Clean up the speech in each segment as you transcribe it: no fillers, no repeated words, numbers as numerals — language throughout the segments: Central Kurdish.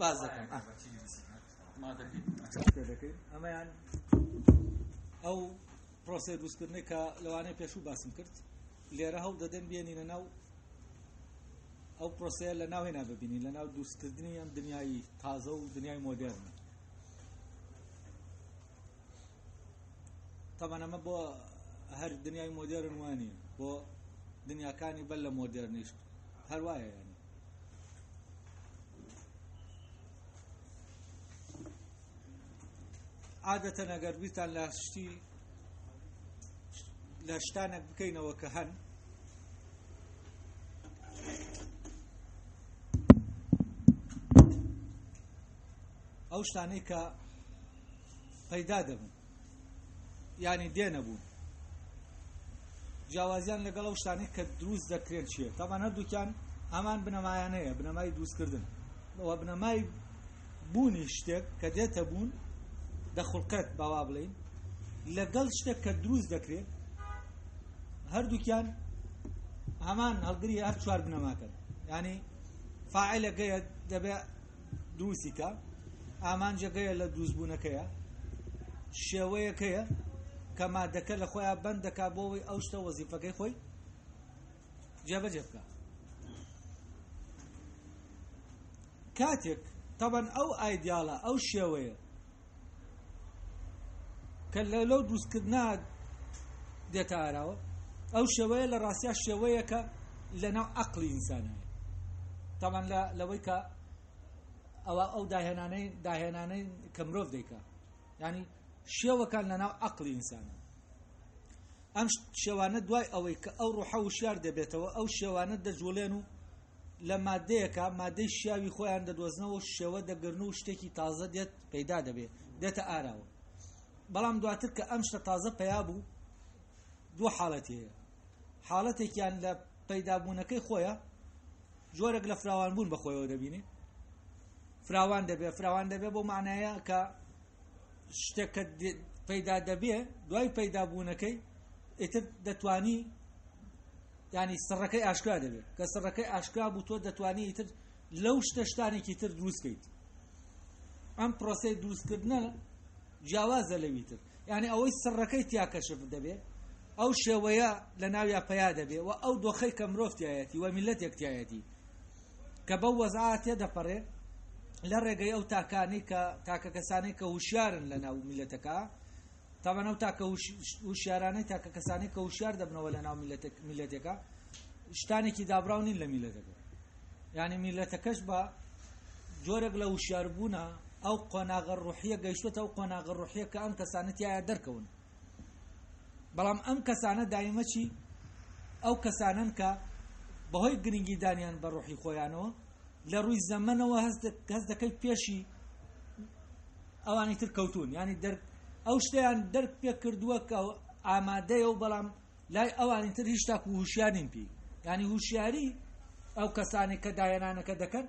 باز دەکەم دەکەین ئەمەیان ئەو پرۆسەی دروستکردنەی کە لەوانەیە پێشوو باسم کرد لێرە هەوڵ دەدەن بێنینە ناو ئەو پرۆسەیە لە ناوێ ببینین لە ناو دروستکردنی ئەم دنیای تازە و دنیای مۆدێرن. تەبعەن ئەمە بۆ هەر دنیای مۆدێرن وانە، بۆ دنیاکانی بەر لە مۆدێرنیش هەر وایە. ینی عادەتەن ئەگەر بیرتان لە شتی لە شتانێک بکەینەوە کە هەن، ئەو شتانەی کە پەیدا دەبن یعنی دێنە بوون، جیاوازیان لەگەڵ ئەو شتانەی کە دروست دەکرێن چییە؟ تاوان هەردووکیان هەمان بنەمایان هەیە، بنەمای دروستکردن و بنەمای بوونی شتێک کە دێتە بوون دەخڵقێت باوا بڵین لەگەڵ شتێک کە دروست دەکرێت، هەردووکیان هەمان هەڵگری هەر چوار بنەماکەن. ینی فاعلەکەیە دەبێ دروستی کە ئامانجەکەیە لە دروستبوونەکەیە، شێوەیەکەیە کە مادەکە لە خۆیان بەند دەکا بۆ ئەوەی ئەو شتە وەزیفەکەی خۆی جێبەجێ بکە. کاتێک تەبەن ئەو ئایدیاڵە ئەو شێوەیە کە لە لەو دروستکردنا دێتە ئاراوە، ئەو شێوەیە لە ڕاستیا شێوەیەکە لە ناو عەقڵی ئینسانایە. تەبەن لە لەوەی کە ئەوە ئەو داهێنانەی داهێنانەی کە مرۆڤ دەیکا، ینی شێوەکان لە ناو عەقڵی ئینسانە. ئەم شێوانە دوای ئەوەی کە ئەو ڕۆحە وشیار دەبێتەوە، ئەو شێوانە دەجوڵێن و لە مادەیەکە مادەی شیاوی خۆیان دەدۆزنەوە و شێوە دەگرن و شتێکی تازە دێت پەیدا دەبێت دێتە ئاراوە. بەڵام دواتر کە ئەم شتە تازە پەیا بوو، دوو حاڵەتی هەیە. حاڵەتێکیان لە پەیدابوونەکەی خۆیە جۆرێک لە فراوانبوون بە خۆیەوە دەبینێ، فراوان دەبێ، فراوان دەبێ بۆ معنایە کە شتێک کە پەیدا دەبێ دوای پەیدابوونەکەی ئیتر دەتوانی ینی سڕەکەی ئاشکرا دەبێت. کە سڕەکەی ئاشکرا بوو تۆ دەتوانی ئیتر لەو شتە شتانێکی تر دروستکەیت. ئەم پرۆسەی دروستکردنە جیاوازە لەوی تر، یعنی ئەوەی سڕەکەی تیا کەشف دەبێ، ئەو شێوەیە لە ناویا پەیا دەبێ و ئەو دۆخەی کە مرۆڤ تایەتی و میلەتێک تایەتی کە بەو وەزعا تێدەپەڕێ لە ڕێگەی ئەو تاکانەی کە تاکە کەسانەی کە هوشیارن لە ناو میلەتەکە. تاوان ئەو تاکە هوشیارانەی تاکە کەسانەی کە هوشیار دەبنەوە لە ناو میلەتێکە شتانێکی دابراو نین لە میلەتەکە. یعنی میلەتەکەش بە جۆرێک لە هوشیاربوونە ئەو قۆناغە ڕوحیە گەیشتوەتە ئەو قۆناغە ڕوحیە کە ئەم کەسانە تایە دەرکەون. بەڵام ئەم کەسانە دایمە چی؟ ئەو کەسانن کە بەهۆی گرنگی دانیان بە ڕۆحی خۆیانەوە لە ڕووی زەمەنەوە هەست دەکەی پێشی ئەوانی تر کەوتون. ینی دەرک ئەو شتیان دەرک پێ کردووە کە ئامادەیە و بەڵام لای ئەوانی تر هیچ تاکو هوشیار نین پێی. ینی هوشیاری ئەو کەسانێک کە داهێنانەکە دەکەن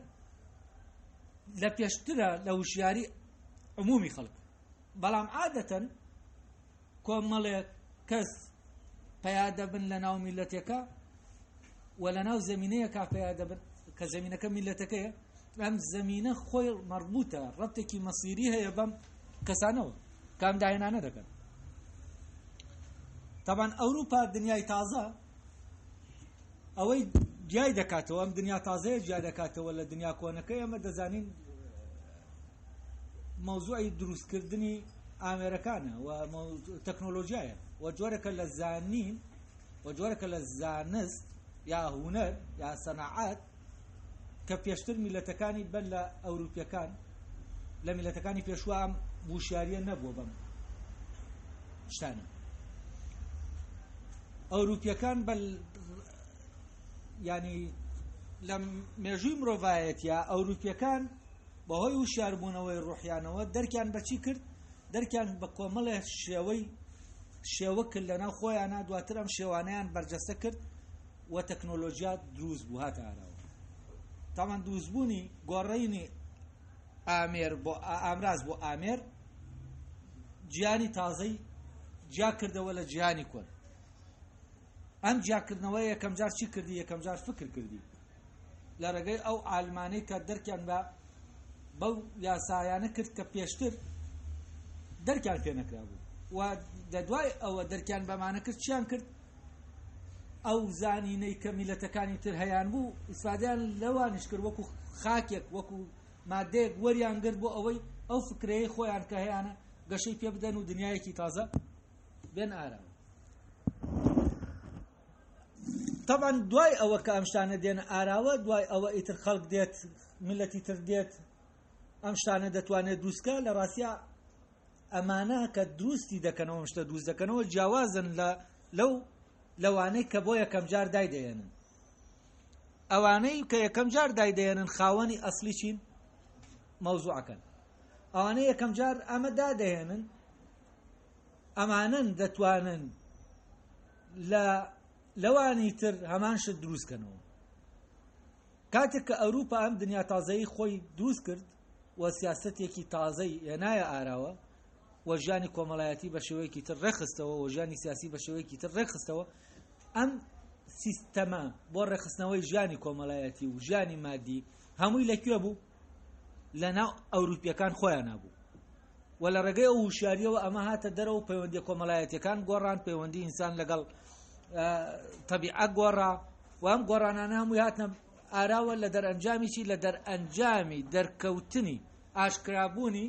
لە پێشترە لە هوشیاری عمومی خەڵک. بەڵام عادەتەن کۆمەڵێک کەس پیا دەبن لە ناو میلەتێکە و لە ناو زمینەیەکا پیا دەبن کە زمینەکە میلەتەکەیە. ئەم زمینە خۆی مەربوتە، ڕەبتێکی مەسیری هەیە بەم کەسانەوە کام داهێنانە دەکەن. طبعا ئەوروپا دنیای تازە ئەوەی جیای دەکاتەوە، ئەم دنیا تازەیە جیا دەکاتەوە لە دنیا کۆنەکە. ئێمە دەزانین مەوزوعی دروستکردنی ئامێرەکانە و تەکنۆلۆژیایە و جۆرەکە لە زانین و جۆرەکە لە زانست یا هونەر یا سەناعەت کە پێشتر میلەتەکانی بەر لە ئەوروپیەکان لە میلەتەکانی پێشوە ئەم وشیاریە نەبووە بەم شتانە. ئەوروپیەکان بە ینی لە مێژووی مرۆڤایەتە ئەوروپیەکان بەهۆی وشیاربوونەوەی ڕۆحیانەوە دەرکیان بەچی کرد؟ دەرکیان بە کۆمەڵێ شێوەی شێوە کرد لەناو خۆیانە. دواتر ئەم شێوانەیان بەرجەستە کرد و تەکنۆلۆژیا دروست بوو هاتە ئاراوە. تاوان دروستبوونی گۆڕینی ئامێر بۆ ئامراز بۆ ئامێر جیانی تازەی جیا کردەوە لە جیانی کۆن. ئەم جیاکردنەوە یەکەم جار چی کردی؟ یەکەم جار فکر کردی لە ڕێگەی ئەو ئالمانەی کە دەرکیان بە بەو یاسایانە کرد کە پێشتر دەرکیان پێ نەکرابوو و لە دوای ئەوە دەرکیان بەمانە کرد چیان کرد ئەو زانینەی کە میلەتەکانی تر هەیان بوو ئیسفادەیان لەوانیش کرد وەکو خاکێک وەکو مادەیەک وەریان گرت بۆ ئەوەی ئەو فکرەیە خۆیان کە هەیانە گەشەی پێ بدەن و دنیایەکی تازە بێن ئاراوە. طبعا دوای ئەوە کە ئەم شتانە دێنە ئاراوە دوای ئەوە ئیتر خەڵک دێت میلەتی تر دێت ئەم شتانە دەتوانێت دروستکە لە ڕاستیا ئەمانە کە دروستی دەکەنەوە شتە دروست دەکەنەوە جیاوازن لە لەو لەوانەی کە بۆ یەکەم جار دایدەێنن ئەوانەی کە یەکەم جار دایدەێنن خاوەنی ئەسلی چین مەوزوعەکەن ئەوانەی یەکەم جار ئەمە دادەهێنن ئەمانەن دەتوانن لە لەوانی تر هەمان شت دروستکەنەوە کاتێک کە ئەوروپا ئەم دنیا تازەی خۆی دروست کرد و سیاستێکی تازەی هێنایە ئاراوە و ژیانی کۆمەڵایەتی بە شێوەیەکی تر ڕێکخستەوە و ژیانی سیاسی بە شێوەیەکی تر ڕێکخستەوە ئەم سیستەمە بۆ ڕێکخستنەوەی ژیانی کۆمەڵایەتی و ژیانی مادی هەمووی لەکوێ بوو لە ناو ئەوروپیەکان خۆیان بوو و لە ڕێگەی ئەو هوشیاریەوە ئەمە هاتە دەرەوە پەیوەندی کۆمەڵایەتەکان گۆڕان پەیوەندی ئینسان لەگەڵ تەبیعە گۆڕا و ئەم گۆڕانانە هەمووی هاتنە ئاراوە لە دەرئەنجامی چی لە دەرئەنجامی دەرکەوتنی ئاشکرابوونی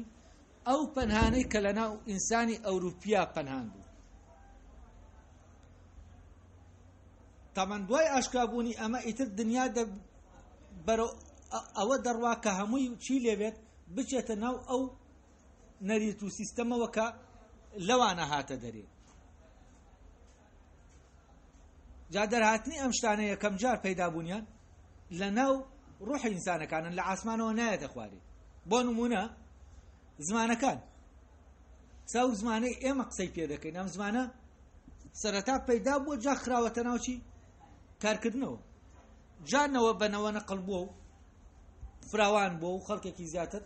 ئەو پەنهانەی کە لەناو ئینسانی ئەوروپیا پەنهان بوو. تەمان دوای ئاشکرابوونی ئەمە ئیتر دنیا بەرەو ئەوە دەڕوا کە هەمووی چی لێبێت بچێتە ناو ئەو نەریت و سیستەمەوە کە لەوانە هاتە دەرێ. جا دەرهاتنی ئەم شتانە یەکەم جار پەیدابوونیان لە ناو ڕوحی ئینسانەکانن لە ئاسمانەوە نایەتە خوارێ بۆ نمونە زمانەکان سا و زمانەی ئێمە قسەی پێ دەکەین ئەم زمانە سەرەتا پەیدا بووە جا خراوەتە ناوچی کارکردنەوە جانەوە بەنەوە نەقل بووە و فراوان بووە و خەڵکێکی زیاتر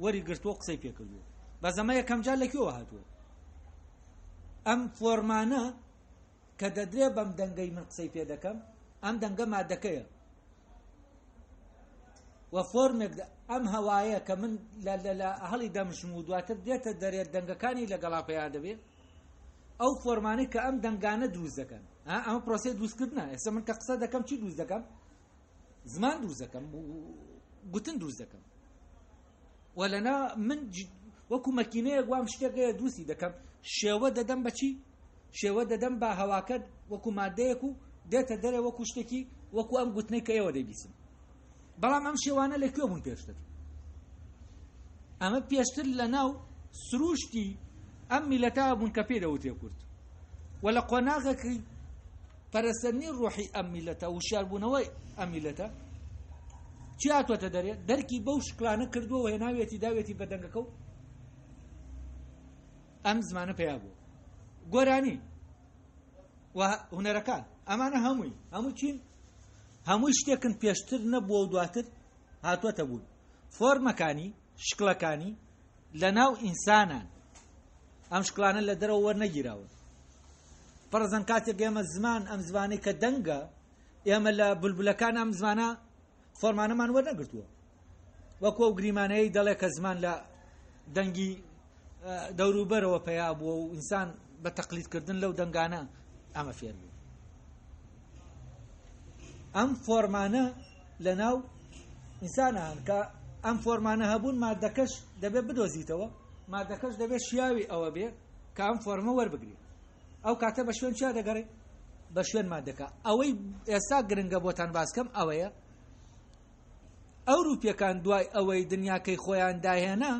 وەری گرتووە قسەی پێکردووە بەس ئەمە یەکەم جار لە کوێوە هاتووە ئەم فۆرمانە کە دەدرێ بەم دەنگەی من قسەی پێ دەکەم ئەم دەنگە مادەکەیە و فۆرمێک ئەم هەوایە کە من لە هەڵی دەمژم و دواتر دێتە دەرێت دەنگەکانی لەگەڵا پەیا دەبێ ئەو فۆرمانەی کە ئەم دەنگانە دروست دەکەن ئەمە پرۆسەی دروستکردنە ئێستا من کە قسە دەکەم چی دروست دەکەم زمان دروست دەکەم گوتن دروست دەکەم و لەنا من وەکو مەکینەیەک وام شتێک هەیە دروستی دەکەم شێوە دەدەم بەچی شێوە دەدەم بە هەواکە وەکو مادەیەک و دێتە دەرێ وەکو شتێکی وەکو ئەم گوتنەی کە ئێوە دەیبیسن بەڵام ئەم شێوانە لە کوێ بوون پێشتر ئەمە پێشتر لە ناو سروشتی ئەم میلەتە بوون کە پێی دەوترێ کورد و لە قۆناغێکی پەرەسەندنی ڕۆحی ئەم میلەتە وشیاربوونەوەی ئەم میلەتە چی هاتووەتە دەرێ دەرکی بەو شکلانە کردووە و هێناوێتی داوێتی بە دەنگەکە و ئەم زمانە پەیا بوو گۆرانی و هونەرەکان ئەمانە هەمووی هەموو چین هەمووی شتێکن پێشتر نەبووە و دواتر هاتووەتە بوون فۆرمەکانی شکلەکانی لە ناو ئینسانان ئەم شکلانە لە دەرەوە وەرنەگیراون فەرزەن کاتێک ئێمە زمان ئەم زمانەی کە دەنگە ئێمە لە بولبولەکان ئەم زمانە فۆرمانەمان وەرنەگرتووە وەکو ئەو گریمانەیە دەڵێ کە زمان لە دەنگی دەوروبەرەوە پەیا بووە و ئینسان بە تەقلیدکردن لەو دەنگانە ئەمە فێر بوو ئەم فۆرمانە لە ناو ئینسانە هەن کە ئەم فۆرمانە هەبوون مادەکەش دەبێت بدۆزیتەوە مادەکەش دەبێت شیاوی ئەوە بێ کە ئەم فۆرمە وەربگرێت ئەو کاتە بە شوێن چیا دەگەڕێ بە شوێن مادەکە ئەوەی ئێستا گرنگە بۆتان باسکەم ئەوەیە ئەوروپیەکان دوای ئەوەی دنیاکەی خۆیان داهێنا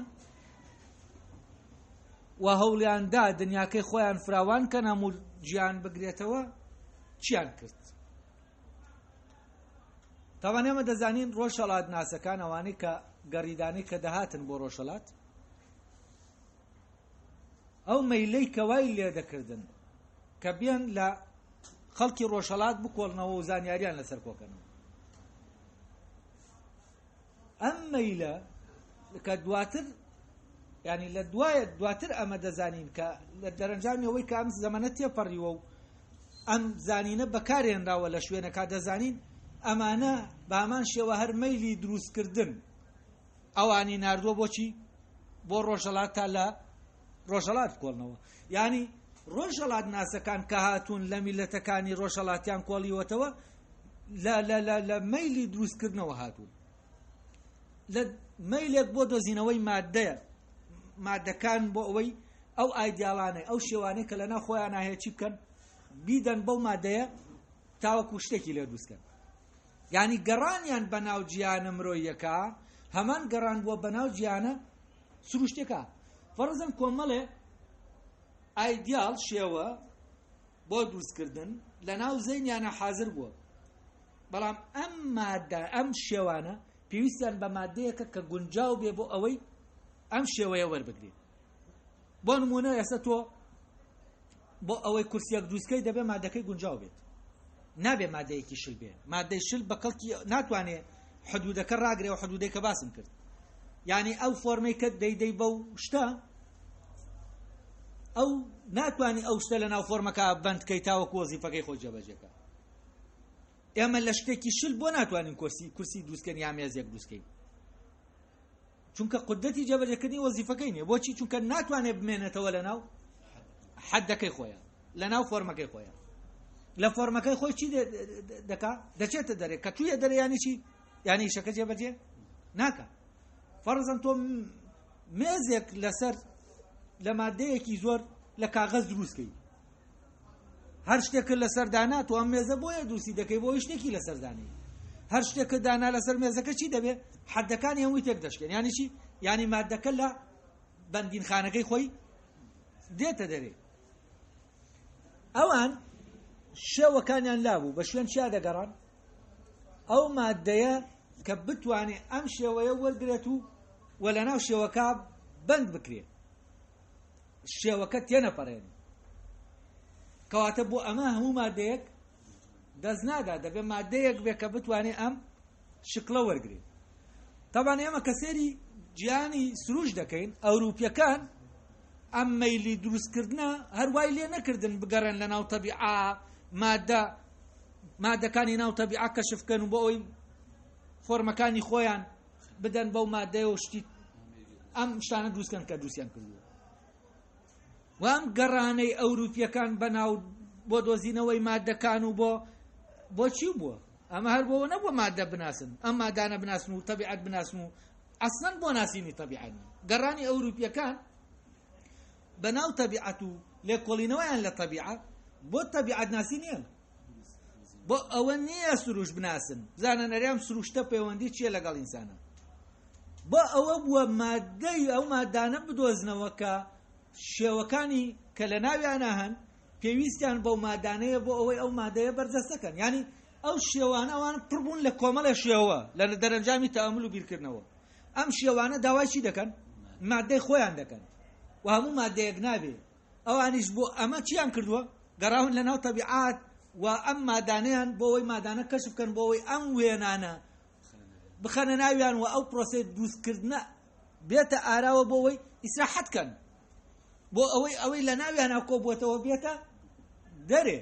و هەوڵیان دا دنیاکەی خۆیان فراوان کەن هەموو جیان بگرێتەوە چیان کرد تاوان ئێمە دەزانین ڕۆژهەڵات ناسەکان ئەوانەی کە گەڕیدانەی کە دەهاتن بۆ ڕۆژهەڵات ئەو مەیلەی کە وای لێ دەکردن کە بێن لە خەڵکی ڕۆژهەڵات بکۆڵنەوە و زانیاریان لەسەر کۆکەنەوە ئەم مەیلە کە دواتر ینی لە دوایە دواتر ئەمە دەزانین کە لە دەرەنجامی ئەوەی کە ئەم زەمەنە تێپەڕیوە و ئەم زانینە بەکارێنراوە لە شوێنەکە دەزانین ئەمانە بامان شێوە هەر مەیلی دروستکردن. ئەوانی ناردووە بۆچی بۆ ڕۆژهەڵات تا لە ڕۆژهەڵات بکۆڵنەوە یعنی ڕۆژهەڵات ناسەکان کە هاتوون لە میلەتەکانی ڕۆژهەڵاتیان کۆڵیوەتەوە لە لە لە لە مەیلی دروستکردنەوە هاتوون لە مەیلێک بۆ دۆزینەوەی مادەیە مادەکان بۆ ئەوەی ئەو ئایدیاڵانەی ئەو شێوانەی کە لەناو خۆیان هەیە چی بکەن بیدەن بەو مادەیە تاوەکو شتێکی لێ دروستکەن یعنی گەڕانیان بەناو جیانە مرۆیەکە هەمان گەڕان بووە بەناو جیانە سروشتەکە فەرزن کۆمەڵێ ئایدیال شێوە بۆ دروستکردن لە ناو زەینیانە حاضر بووە بەڵام ئەم مادە ئەم شێوانە پێویستیان بە مادەیەکە کە گونجاو بێ بۆ ئەوەی ئەم شێوەیە وەربگرێت بۆ نمونە ئێستا تۆ بۆ ئەوەی کورسیەک دروستکەی دەبێت مادەکەی گونجاو بێت نابێ مادەیەکی شل بێ مادەی شل بە کەڵکی ناتوانێ حدودەکە ڕاگرێ و حدودەی کە باسم کرد یعنی ئەو فۆرمەی کە دەیدەی بەو شتە ئەو ناتوانانی ئەو شتە لە ناو فۆرمەکە بەندکەی تاوەکو وەزیفەکەی خۆی جێبەجێکە ئێمە لە شتێکی شل بۆ ناتوانین کورسی کورسی دروستکەن یا مێزێک دروستکەین چونکە قودرەتی جێبەجێکردنی وەزیفەکەی نییە بۆچی چونکە ناتوانێت بمێنێتەوە لەناو حەدەکەی خۆیان لەناو فۆرمەکەی خۆیان لە فۆرمەکەی خۆی چی دەکا دەچێتە دەرێ کە تویە دەرێ ینی چی یعنی ئیشەکە جێبەجێ ناکە فەرزەن تۆ مێزێک لەسەر لە مادەیەکی زۆر لە کاغەز دروستکەی هەر شتێکت لەسەر دانا تۆ ئەم مێزە بۆیە دروستی دەکەی بۆ شتێکی لەسەر دانێی هەر شتێکت دانا لەسەر مێزەکە چی دەبێ حەدەکانی هەمووی تێک دەشکێن یانی چی یانی مادەکە لە بەندینخانەکەی خۆی دێتە دەرێ ئەوان شێوەکانیان لابوو بە شوێن چیا دەگەڕان ئەو مادەیە کە بتوانێت ئەم شێوەیە وەرگێت و و لە ناو شێوەکە بند بکرێت شێوەکە تێنەپەڕێنێ کەواتە بۆ ئەمە هەموو مادەیەک دەست نادا دەبێت مادەیەک بێ کە بتوانێت ئەم شکڵە وەرگێت تاوان ئێمە کە سێری جیانی سروش دەکەین ئەوروپیەکان ئەم مەیلی دروستکردە هەروای لێ نەکردن بگەڕێن لە ناو تەبیعا مادە مادەکانی ناو تەبیعا کەشفکەن و بۆ ئەوی فۆرمەکانی خۆیان بدەن بەو مادەیە و شتی ئەم شتانە دروستکەن کە دروستیان کردووە و ئەم گەڕانەی ئەوروپیەکان بەناو بۆ دۆزینەوەی مادەکان و بۆ بۆچی بووە ئەمە هەر بۆ نەبووە مادە بناسن ئەم مادانە بناسن و تەبیعەت بناسن و ئەسڵەن بۆ ناسینی تەبیعەت گەڕانی ئەوروپیەکان بەناو تەبیعەت و لێکۆڵینەوەیان لە تەبیعەت بۆ تەبیعەت ناسی نییە بۆ ئەوە نییە سروش بناسن بزانە نەریام سروشتە پەیوەندی چییە لەگەڵ ئینسانە بۆ ئەوە بووە مادەی ئەو مادانە بدۆزنەوە کە شێوەکانی کە لە ناویانە هەن پێویستیان بەو مادانەیە بۆ ئەوەی ئەو مادەیە بەرجەستەکەن ینی ئەو شێوانە ئەوان پڕبوون لە کۆمەڵە شێوە لە دەرەنجامی تەئەمول و بیرکردنەوە ئەم شێوانە داوای چی دەکەن مادەی خۆیان دەکەن و هەموو مادەیەک نابێ ئەوانیش بۆ ئەمە چیان کردووە؟ گەڕاون لە ناو تەبیعات و ئەم مادانەیان بۆ ئەوەی مادانە کەشف بکەن بۆ ئەوەی ئەم وێنانە بخەنە ناویان و ئەو پرۆسەی دروستکردنە بێتە ئاراوە بۆ ئەوەی ئیسراحەت کەن بۆ ئەوەی ئەوەی لە ناویانە کۆبووەتەوە بێتە دەرێ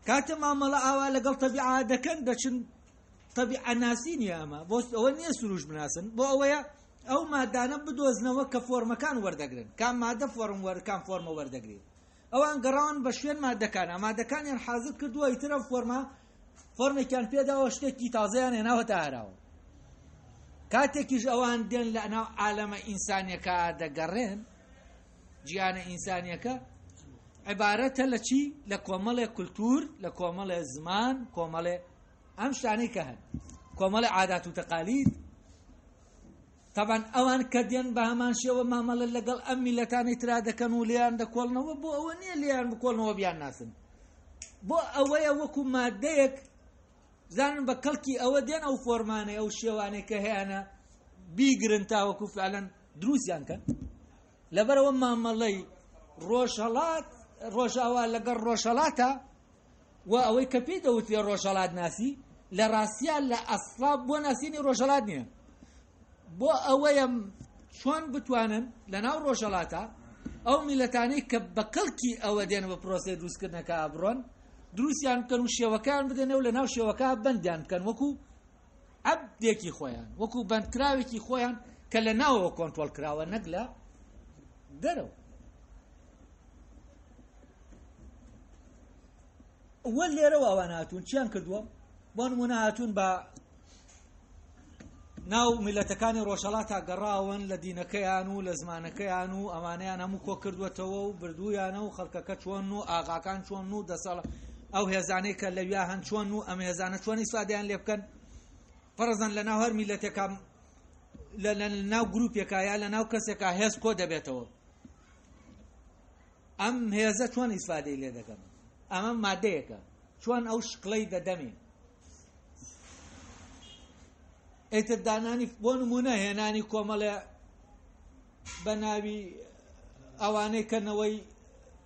کاتە مامەڵە ئاوا لەگەڵ تەبیعا دەکەن دەچن تەبیعە ناسی نییە ئەمە بۆ ئەوە نییە سروش بناسن بۆ ئەوەیە ئەو مادانە بدۆزنەوە کە فۆرمەکان وەردەگرن، کام مادە فۆرم وەر کام فۆرمە وەردەگرێ. ئەوان گەڕاون بە شوێن مادەکانا، مادەکانیان حازر کردووە، ئیتر ئەم فۆرمە فۆرمێکیان پێداوە شتێکی تازەیان هێناوەتە ئاراوە. کاتێکیش ئەوان دێن لە ناو عالەمە ئینسانیەکە دەگەڕێن، جیانە ئینسانیەکە عیبارەتە لە چی؟ لە کۆمەڵێ کولتوور، لە کۆمەڵێ زمان، کۆمەڵێ ئەم شتانەی کە هەن، کۆمەڵێ عادات و تەقالید، تەبعەن ئەوان کە دێن بە هەمان شێوە مامەڵە لەگەڵ ئەم میلەتانەی ترا دەکەن و لێیان دەکۆڵنەوە بۆ ئەوە نییە لێیان بکۆڵنەوە بیان ناسن بۆ ئەوەیە وەکو مادەیەک زانن بە کەڵکی ئەوە دێن ئەو فۆرمانەی ئەو شێوانەی کە هەیەە بیگرن تاوەکو فعلەن دروستیان کەن لەبەرەوە مامەڵەی ڕۆژهەڵات ڕۆژاوا لەگەڵ ڕۆژهەڵاتە و ئەوەی کە پێی دەوترێ ڕۆژهەڵاتناسی لە ڕاستیا لە ئەسڵا بۆ ناسینی ڕۆژهەڵات نییە بۆ ئەوەیە چۆن بتوانن لە ناو ڕۆژهەڵاتە ئەو میلەتانەی کە بە کەڵکی ئەوە دێن بە پرۆسەی دروستکردنەکە بڕۆن دروستیان بکەن و شێوەکان بدەنەوە لە ناو شێوەکە بەندیان بکەن وەکو عەبدێکی خۆیان، وەکو بەندکراوێکی خۆیان کە لە ناوەوە کۆنترۆڵ کراوە نەک لە دەرەوە. وە لێرەوە ئەوان هاتوون چیان کردووە؟ بۆ نمونە هاتوون بە ناو میلەتەکانی ڕۆژهەڵاتا گەڕاون لە دینەکەیان و لە زمانەکەیان و ئەمانەیان هەموو کۆ کردووەتەوە و بردوویانە و خەڵکەکە چۆن و ئاغاکان چۆن و دەسەڵ ئەو هێزانەی کە لەویا هەن چۆن و ئەم هێزانە چۆن ئیسفادەیان لێ بکەن. فەرزەن لە ناو هەر میلەتێکا لە ناو گروپێکا یا لە ناو کەسێکا هێز کۆ دەبێتەوە، ئەم هێزە چۆن ئیسفادەی لێ دەکەن؟ ئەمە مادەیەکە چۆن ئەو شکڵەی دەدەمێ؟ ئیتر دانانی بۆ نمونە هێنانی کۆمەڵێ بە ناوی ئەوانەی کەنەوەی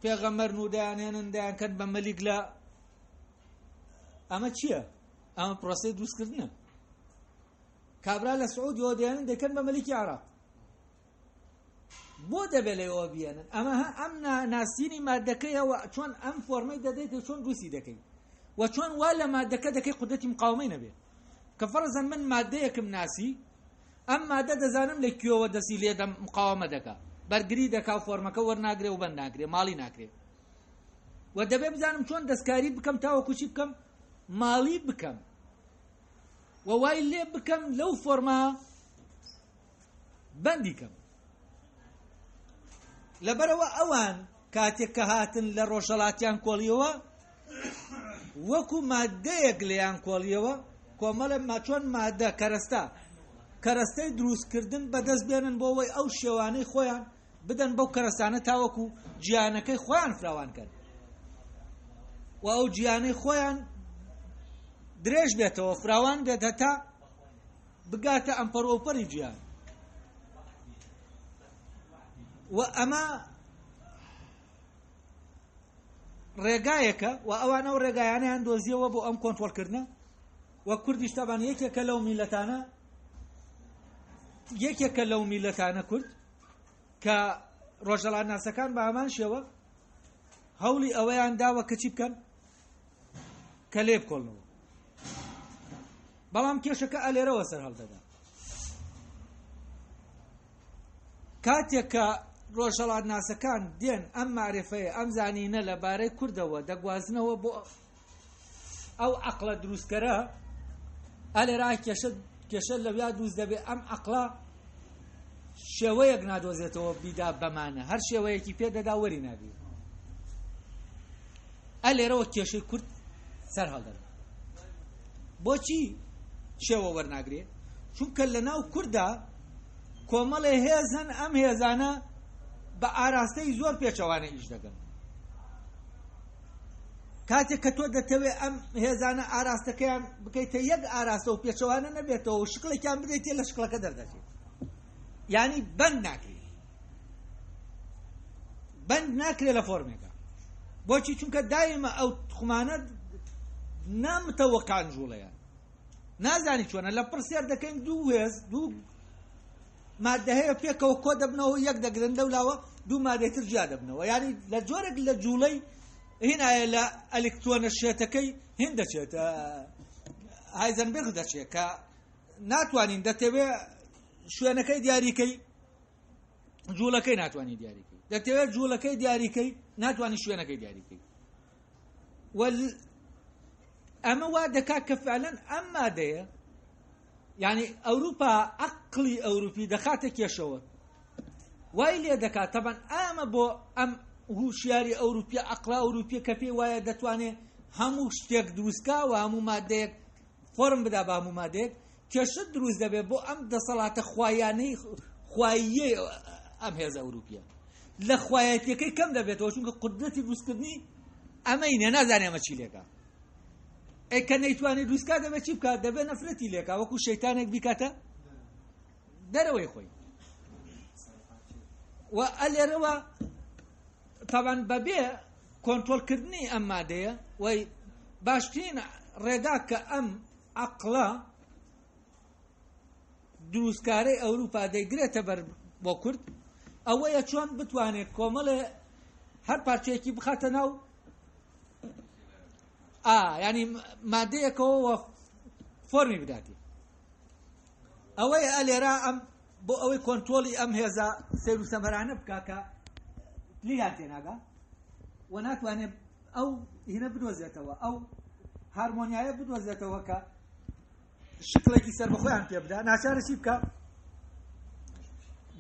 پێغەمەرن و دەیانهێنن دەیانکەن بە مەلیک لە ئەمە چییە؟ ئەمە پرۆسەی دروستکردنە. کابرا لە سعودیەوە دەیانن دەکەن بە مەلیکی عراق. بۆ دەبێت لەوە بیێنن؟ ئەمە ئەم ناسینی مادەکەیەوە چۆن ئەم فۆرمەی دەدەیت و چۆن دروستی دەکەی و چۆن وا لە مادەکە دەکەی قودرەتی مقاومەی نەبێت. کە فەرزەن من مادەیەکم ناسی، ئەم مادە دەزانم لە کوێوە دەستی لێدەم مقاومە دەکا، بەرگری دەکا و فۆرمەکە وەرناگرێ و بەند ناکرێ، ماڵی ناکرێ. و دەبێ بزانم چۆن دەستکاری بکەم تاوەکو چی بکەم؟ ماڵی بکەم و وای لێ بکەم لەو فۆرما بەندی کەم. لەبەرەوە ئەوان کاتێک کە هاتن لە ڕۆژهەڵاتیان کۆڵیەوە، وەکو مادەیەک لێیان کۆڵیەوە، کۆمەڵە چۆن مادە کەرەستە کەرەستەی دروستکردن بەدەست بێنن بۆ ئەوەی ئەو شێوانەی خۆیان بدەن بەو کەرەستانە تاوەکو گیانەکەی خۆیان فراوان کەن و ئەو گیانەی خۆیان درێژ بێتەوە، فراوان بێت هەتا بگاتە ئەمپەر ئەوپەری گیان. و ئەمە ڕێگایەکە و ئەوان ئەو ڕێگایانیان دۆزیەوە بۆ ئەم کۆنترۆڵکردنە. و کوردیش تەبان یەکێکە لەو میلەتانە، یەکێکە لەو میلەتانە کورد کە ڕۆژهەڵاتناسەکان بە هەمان شێوە هەوڵی ئەوەیان داوە کە چی بکەن؟ کە لێ بکۆڵنەوە. بەڵام کێشەکە ئەلێرەوە سەر هەڵدەدا. کاتێک کە ڕۆژهەڵاتناسەکان دێن ئەم معرفەیە، ئەم زانینە لەبارەی کوردەوە دەگوازنەوە بۆ ئەو عەقڵە دروستکەرە، ئەلێرا کێشە لەویا دروست دەبێ. ئەم عەقڵە شێوەیەک نادۆزێتەوە بیدا بەمانە، هەر شێوەیەکی پێ دەدا وەری ناگرێ. ئەلێرەوە کێشەی کورد سەر هەڵدەدا. بۆچی شێوە وەرناگرێ؟ چونکە لە ناو کووردا کۆمەڵێ هێزن، ئەم هێزانە بە ئاراستەی زۆر پێچەوانە ئیش دەکەن. کاتێک کە تۆ دەتەوێت ئەم هێزانە ئاراستەکەیان بکەیتە یەک ئاراستە و پێچەوانە نەبێتەوە و شکڵێکیان بدەیتێ لە شکڵەکە دەردەچێت، یعنی بەند ناکرێت، بەند ناکرێت لە فۆرمێکە. بۆچی؟ چونکە دایمە ئەو تخمانە نامتەوەکان جوڵەیان نازانی چۆنە. لە پڕ سێر دەکەین دوو هێز، دوو مادە هەیە پێکەوە کۆ دەبنەوە یەک دەگرن، لەولاوە دوو مادەی تر جیا دەبنەوە. یعنی لە جۆرێک لە جوڵەی هینایە لە ئەلکترۆنە شێتەکەی هین دەچێت، هایزنبرگ دەچێت کە ناتوانین، دەتەوێ شوێنەکەی دیاریکەی، جوڵەکەی ناتوانانی دیاریکەی، دەتەوێت جوڵەکەی دیاریکەی، ناتوانانی شوێنەکەی دیاریکەی. ئەمە وا دەکات کە فعلەن ئەم مادەیە، یعنی ئەوروپا عەقڵی ئەوروپی دەخاتە کێشەوە، وای لێ دەکات. تەبەن ئەمە بۆ ئەم هوشیاری ئەوروپیە، عەقڵە ئەوروپیە کە پێی وایە دەتوانێت هەموو شتێک دروستکا و هەموو مادەیەک فۆرم بدا بە هەموو مادەیەک، کێشە دروست دەبێت بۆ ئەم دەسەڵاتە خوایانەی خواییەی ئەم هێزە ئەوروپیە لە خوایەتیەکەی کەم دەبێتەوە، چونکە قودرەتی دروستکردنی ئەمەی نیە، نازانێ ئەمە چی لێکا. ئەی کە نەیتوانێت دروستکا دەبێت چی بکات؟ دەبێت نەفرەتی لێکا، وەکو شەیتانێک بیکاتە دەرەوەی خۆی. و ئەلێرەوە تاوان بەبێ کۆنترۆڵکردنی ئەم مادەیە، وی باشترین ڕێگا کە ئەم عەقڵە دروستکارەی ئەوروپا دەیگرێتە بەر بۆ کورد ئەوەیە چۆن بتوانێت کۆمەڵێ هەر پارچەیەکی بخاتە ناو ینی مادەیەکەوە فۆرمی بداتی. ئەوەیە ئەلێرا ئەم بۆ ئەوەی کۆنترۆڵی ئەم هێزە سەیر و سەمەرانە بکا کە لیان تێناگا و ناتوانێت ئەو هینە بدۆزێتەوە، ئەو هارمۆنیایە بدۆزێتەوە کە شکڵێکی سەربەخۆیان پێ بدا، ناچارە چی بکە؟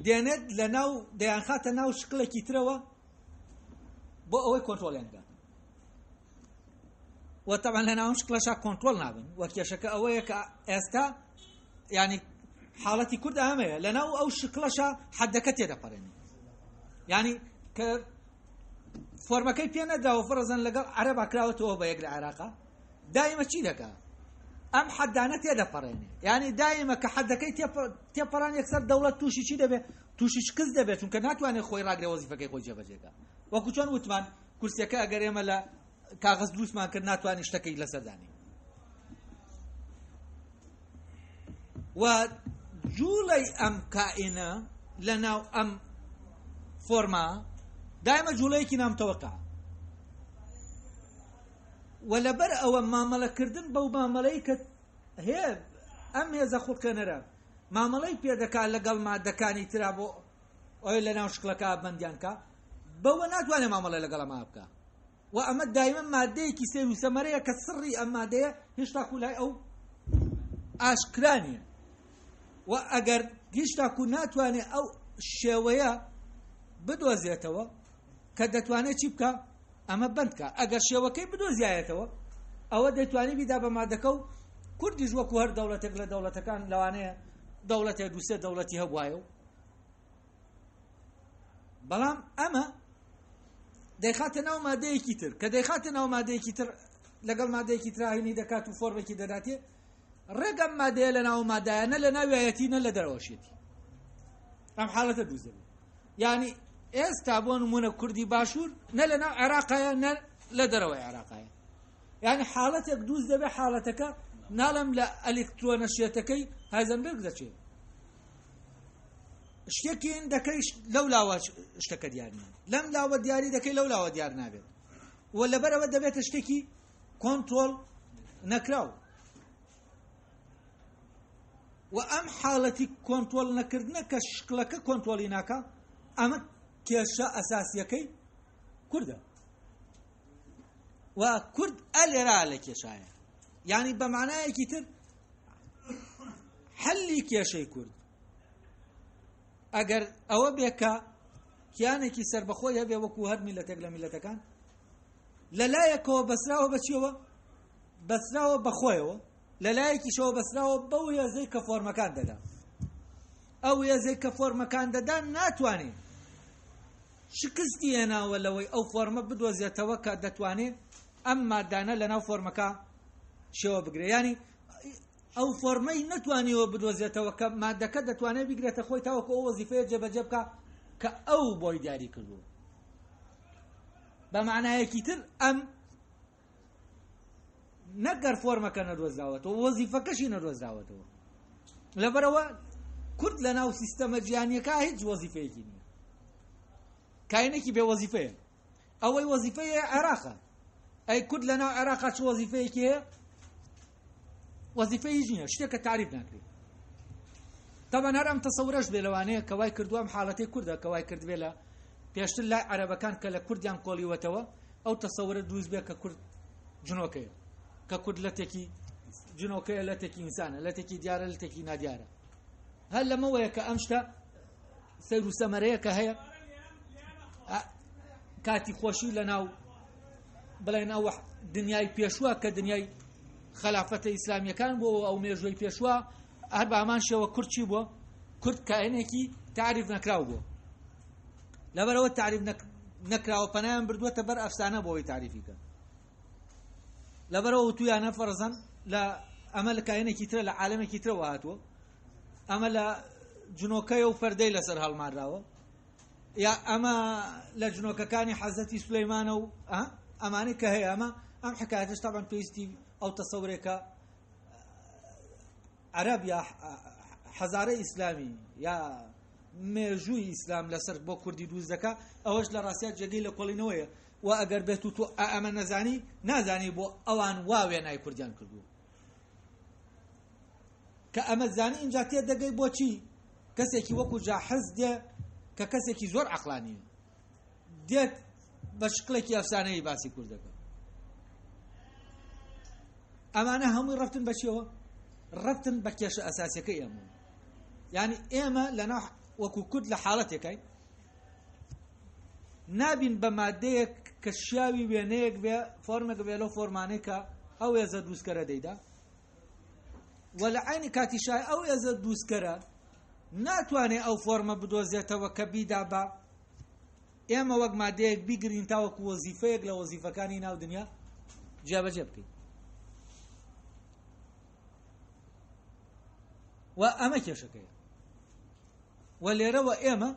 دێنێت لە ناو دەیانخاتە ناو شکڵێکی ترەوە بۆ ئەوەی کۆنترۆڵیان بکات. و طبعا لە ناو شکڵەشا کۆنترۆڵ نابن و کێشەکە ئەوەیە کە ئێستا ینی حاڵەتی کورد ئەمەیە لە ناو ئەو شکڵەشا حەدەکە تێدەپەڕێنێ، ینی کە فۆرمەکەی پێ نەداوە فەرزەن لەگەڵ عەرەبا کراوەتەوە بە یەک لە عێراقا، دایمە چی دەکا؟ ئەم حەدانە تێدەپەڕێنێ، یعنی دایمە کە حەدەکەی تێپەڕان یەکسەر دەوڵەت تووشی چی دەبێت؟ تووشی شکست دەبێت، چونکە ناتوانێت خۆی ڕاگرێ وەزیفەکەی خۆی جێبەجێکا. وەکو چۆن وتمان کورسیەکە ئەگەر ئێمە لە کاغەز دروستمان کرد ناتوانین شتەکەی لەسەر دانین. و جوڵەی ئەم کائینە لە ناو ئەم فۆرما دایمە جوڵەیەکی نامتەوەقع و لەبەر ئەوە مامەڵەکردن بەو مامەڵەی کە هەیە ئەم هێزە خوڵقێنەرە مامەڵەی پێدەکات لەگەڵ مادەکانی ترا بۆ ئەوەی لە ناو شکڵەکە بەندیان کا، بەوە ناتوانێت مامەڵە لەگەڵ ئەمە بکا. و ئەمە دایمە مادەیەکی سەیر و سەمەرەیە کە سڕی ئەم مادەیە هێشتا خولای ئەو ئاشکرا نییە. و ئەگەر هێشتا کو ناتوانێت ئەو شێوەیە بدۆزێتەوە کە دەتوانێت چی بکە؟ ئەمە بند کە. ئەگەر شێوەکەی بدۆزیایەتەوە ئەوە دەتوانێت بیدا بە مادەکە و کوردیش وەکو هەر دەوڵەتێک لە دەوڵەتەکان لەوانەیە دەوڵەتێک دووسێ دەوڵەتی هەبوایە و بەڵام ئەمە دەیخاتە ناو مادەیەکی تر کە دەیخاتە ناو مادەیەکی تر لەگەڵ مادەیەکی تراهینی دەکات و فۆرمێکی دەداتێ، ڕێگەم مادەیە لە ناو مادایە نە لە ناویایەتی نە لە دەرەوەشێتی. ئەم حاڵەتە دروست دەبێت. یعنی ئێستا بۆ نمونە کوردی باشوور نە لە ناو عێراقایە نە لە دەرەوەی عێراقایە. یعنی حاڵەتێک دروست دەبێت، حاڵەتەکە ناڵم لە ئەلکترۆنە شێتەکەی هایزنبرگ دەچێت، شتێکی دەکەی لەو لاوە شتەکە دیار نییە، لەم لاوە دیاری دەکەی لەو لاوە دیار نابێت و لەبەرەوە دەبێتە شتێکی کۆنترۆڵ نەکراو. و ئەم حاڵەتی کۆنترۆڵ نەکردنە کە شکڵەکە کۆنترۆڵی ناکا، ئەمە کێشە ئەساسیەکەی کوردە و کورد ئەلێرا لە کێشایە. یعنی بە معنایەکی تر حەلی کێشەی کورد ئەگەر ئەوە بێ کە کیانێکی سربەخۆی هەبێ وەکو هەر میلەتێک لە میلەتەکان، لەلایەکەوە بەسراوە بە چیەوە؟ بەسراوە بەخۆیەوە، لەلایەکیشەوە بەسراوە بەو هێزەی کە فۆرمەکان دەدا. ئەو هێزەی کە فۆرمەکان دەدا ناتوانێت شکستی هێناوە لەوەی ئەو فۆرمە بدۆزێتەوە کە دەتوانێت ئەم مادانە لەناو فۆرمەکە شێوە بگرێ. ینی ئەو فۆرمەی نەتوانیوە بدۆزێتەوە کە مادەکە دەتوانێت بیگرێتە خۆی تاوەکو ئەو وەزیفەیە جێبەجێ بکە کە ئەو بۆی دیاری کردووە. بە معنایەکی تر ئەم نەگەر فۆرمەکە نەدۆزراوەتەوە وەزیفەکەشی نەدۆزراوەتەوە. لەبەرەوە کورد لە ناو سیستەمە جیهانیەکە هیچ وەزیفەیەکی نییە، کاینێکی بێ وەزیفەیە. ئەوەی وەزیفەیە عێراقە. ئەی کورد لە ناو عێراقا چ وەزیفەیەکی هەیە؟ وەزیفەی هیچ نییە، شتێکە تعریف ناکرێت. طبعا هەر ئەم تەسەورەش بێ لەوانەیە کە وای کردووە ئەم حاڵەتەی کوردە کە وای کردبێ لە پێشتر لای عەرەبەکان کە لە کوردیان کۆڵیوەتەوە ئەو تەسەورە دروست بێ کە کورد جنۆکەیە، کە کورد لەتێکی جنۆکەیە، لەتێکی ئینسانە، لەتێکی دیارە، لەتێکی نادیارە. هەر لەمەوەیە کە ئەم شتە سەیر و سەمەرەیە کە هەیە کاتی خۆشی لە ناو بڵێن ئەو دنیای پێشوە کە دنیای خەلافەتە ئیسلامیەکان بۆ ئەو مێژووی پێشوە هەر بە هەمان شێوە کورد چی بووە؟ کورد کائنێکی تعریف نەکراو بووە. لەبەرەوە تعریف نەکراوە پەنایان بردووەتە بەر ئەفسانە بۆ ئەوەی تعریفی کەن. لەبەرەوە وتویانە فەرزەن لە ئەمە لە کائنێکی ترە، لە عالەمێکی ترەوە هاتووە، ئەمە لە جنۆکەیە و پەردەی لەسەر هەڵمانراوە، یا ئەمە لە جنۆکەکانی حەزەتی سولەیمانە و ئەمانەی کە هەیە. ئەمە ئەم حکایەتەش تەبعەن پێویستی ئەو تەسەورێکە عەرەب یا حەزارە ئیسلامی یا مێژووی ئیسلام لەسەر بۆ کوردی دروست دەکا، ئەوەش لە ڕاستیا جێگەی لە کۆڵینەوەیە. و ئەگەر بێت و تۆ ئەمە نەزانی، نازانی بۆ ئەوان وا وێنای کوردیان کردووە. کە ئەمە زانی ئینجا تێدەگەی بۆچی کەسێکی وەکو جاحز دێ کە کەسێکی زۆر عەقڵانیە دێت بە شکڵێکی ئەفسانەیی باسی کورد دەکە. ئەمانە هەمووی ڕەفتن بە چیەوە؟ ڕەفتن بە کێشە ئەساسیەکەی ئێمە. یعنی ئێمە لەناو وەکو کورد لە حاڵەتێکای نابین بە مادەیەک کە شیاوی وێنەیەک بێ فۆرمێک بێ لەو فۆرمانەی کە ئەو هێزە دروستکەرە دەیدا و لە عینی کاتیشای ئەو هێزە دروستکەرە ناتوانێ ئەو فۆرمە بدۆزێتەوە کە بیدا بە ئێمە وەک مادەیەک بیگرین تاوەکو وەزیفەیەک لە وەزیفەکانی ناو دنیا جێبەجێ بکەین و ئەمە کێشەکەیە و لێرەوە ئێمە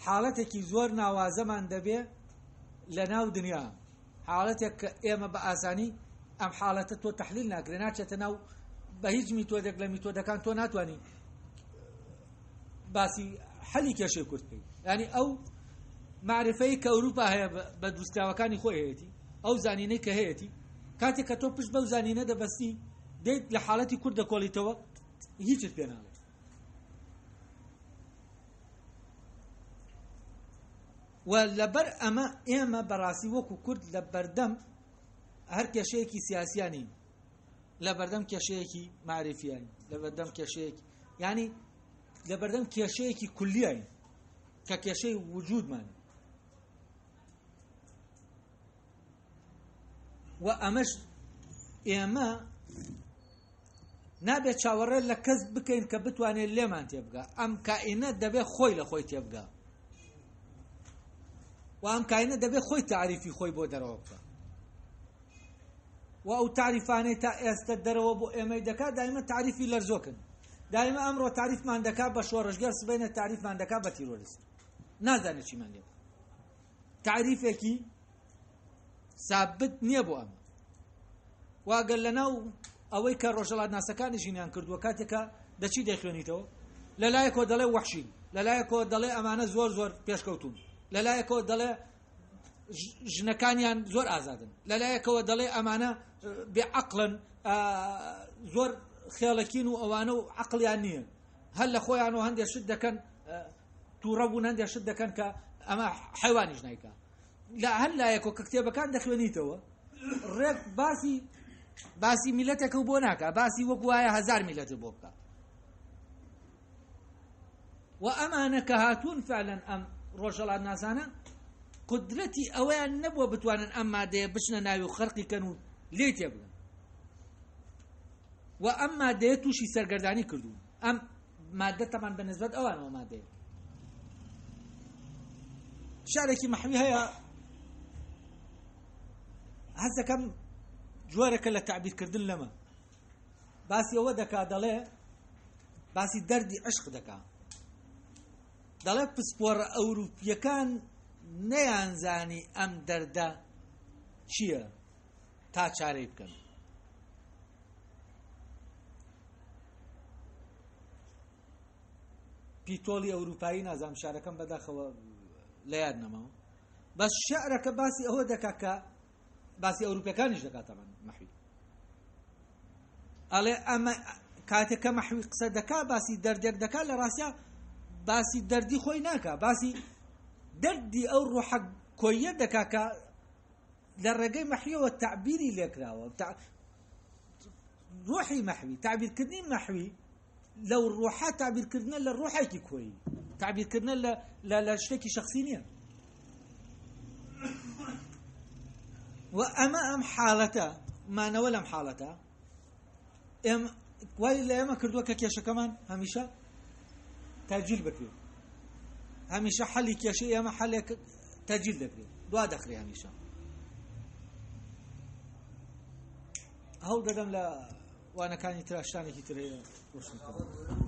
حاڵەتێکی زۆر ناوازەمان دەبێ لە ناو دنیا حاڵەتێک کە ئێمە بە ئاسانی ئەم حاڵەتە تۆ تحلیل ناکرێ ناچێتە ناو بە هیچ میتۆدێک لە میتۆدەکان تۆ ناتوانانی باسی حەلی کێشەی کورد بکەیت ینی ئەو معرفەی کە ئەوروپا هەیە بە دروستکراوەکانی خۆی هەیەی ئەو زانینەی کە هەیەی کاتێک کە تۆ پشت بەو زانینە دەبەستی دێت لە حاڵەتی کورد دەکۆڵیتەوە هیچت پێ ناڵێت و لەبەر ئەمە ئێمە بەڕاستی وەکو کورد لە بەردەم هەر کێشەیەکی سیاسیانی لە بەردەم کێشەیەکی معرفیانی لە بەردەم کێشەیەکی ینی لە بەردەم کێشەیەکی کولیین کە کێشەی وجودمان و ئەمەش ئێمە نابێت چاوەڕێ لە کەس بکەین کە بتوانێت لێمان تێبگا ئەم کائینە دەبێت خۆی لە خۆی تێبگا و ئەم کائینە دەبێت خۆی تعریفی خۆی بۆ دەرەوە بکە و ئەو تعریفانەی تا ئێستا دەرەوە بۆ ئێمەی دەکات دایمە تعریفی لەرزۆکن دایمە ئەمڕۆ تعریفمان دەکات بە شۆڕشگەر سبەینە تعریفمان دەکات بە تیرۆریست نازانێت چیمان لێ تعریفێکی سابت نییە بۆ ئەمە واگەر لەناو ئەوەی کە ڕۆژەڵات ناسەکانی ژینیان کردووە کاتێکە دەچی دەخوێنیتەوە لەلایەکەوە دەڵێ وەحشین لەلایەکەوە دەڵێ ئەمانە زۆر زۆر پێشکەوتون لەلایەکەوە دەڵێ ژنەکانیان زۆر ئازادن لەلایەکەوە دەڵێ ئەمانە بێ عقلن زۆر خێڵەکین و ئەوانە و عقلیان نییە هەر لە خۆیان و هەندێک شت دەکەن تووڕە بوون هەندێک شت دەکەن کە ئەمە حیوانیش نیکە لە هەر لایەکۆ کە کتێبەکان دەخوێنیتەوە ڕێک باسی باسی میلەتێکە و بۆ ناکە باسی وەک وایە هزار میلەت بۆ بکە و ئەمانە کە هاتوون فعلەن ئەم ڕۆژەڵات ناسانە قدرەتی ئەوەیان نەبووە بتوانن ئەم مادەیە بچنە ناوی و خەرقی کەن و لێ تێبگەن و ئەم مادەیە تووشی سەرگەردانی کردوون ئەم مادە تەمان بە نسبەت ئەوانەوە مادەیە شعرێکی مەحوی هەیە هەست دەکەم جۆرەکە لە تعبیرکردن لەمە باسی ئەوە دەکا دەڵێ باسی دەردی عشق دەکا دەڵێ پسپۆڕە ئەوروپیەکان نەیانزانی ئەم دەردە چییە تا چارەی بکەن پیتۆڵی ئەوروپایی نازانم شارەکەم بەداخەوە لە یاد نەماوە بەس شعرەکە باسی ئەوە دەکا کە باسی ئەوروپەکانیش دەکات تەمان مەحوی ئەڵێ ئەمە کاتێک کە مەحوی قسە دەکا باسی دەردێک دەکا لە ڕاستیا باسی دەردی خۆی ناکا باسی دەردی ئەو ڕۆحە کۆیە دەکا کە لە ڕێگەی مەحویەوە تعبیری لێکراوە ڕۆحی مەحوی تعبیرکردنی مەحوی لەو ڕۆحە تعبیرکردنە لە ڕۆحێکی کۆیی تعبیرکردنە لە لە شتێکی شخصی نییە و ئەمە ئەم حاڵەتە مانەوە لەم حاڵەتە ئێم وای لە ئێمە کردووە کە کێشەکەمان هەمیشە تاجیل بکرێت هەمیشە حەلی کێشەی ئێمە حەلێک تەجیل دەکرێت دوا دەخرێ هەمیشە هەوڵ دەدەم لە وانەکانی ترا شتانێکی تر هەیە ڕۆشن بکەم.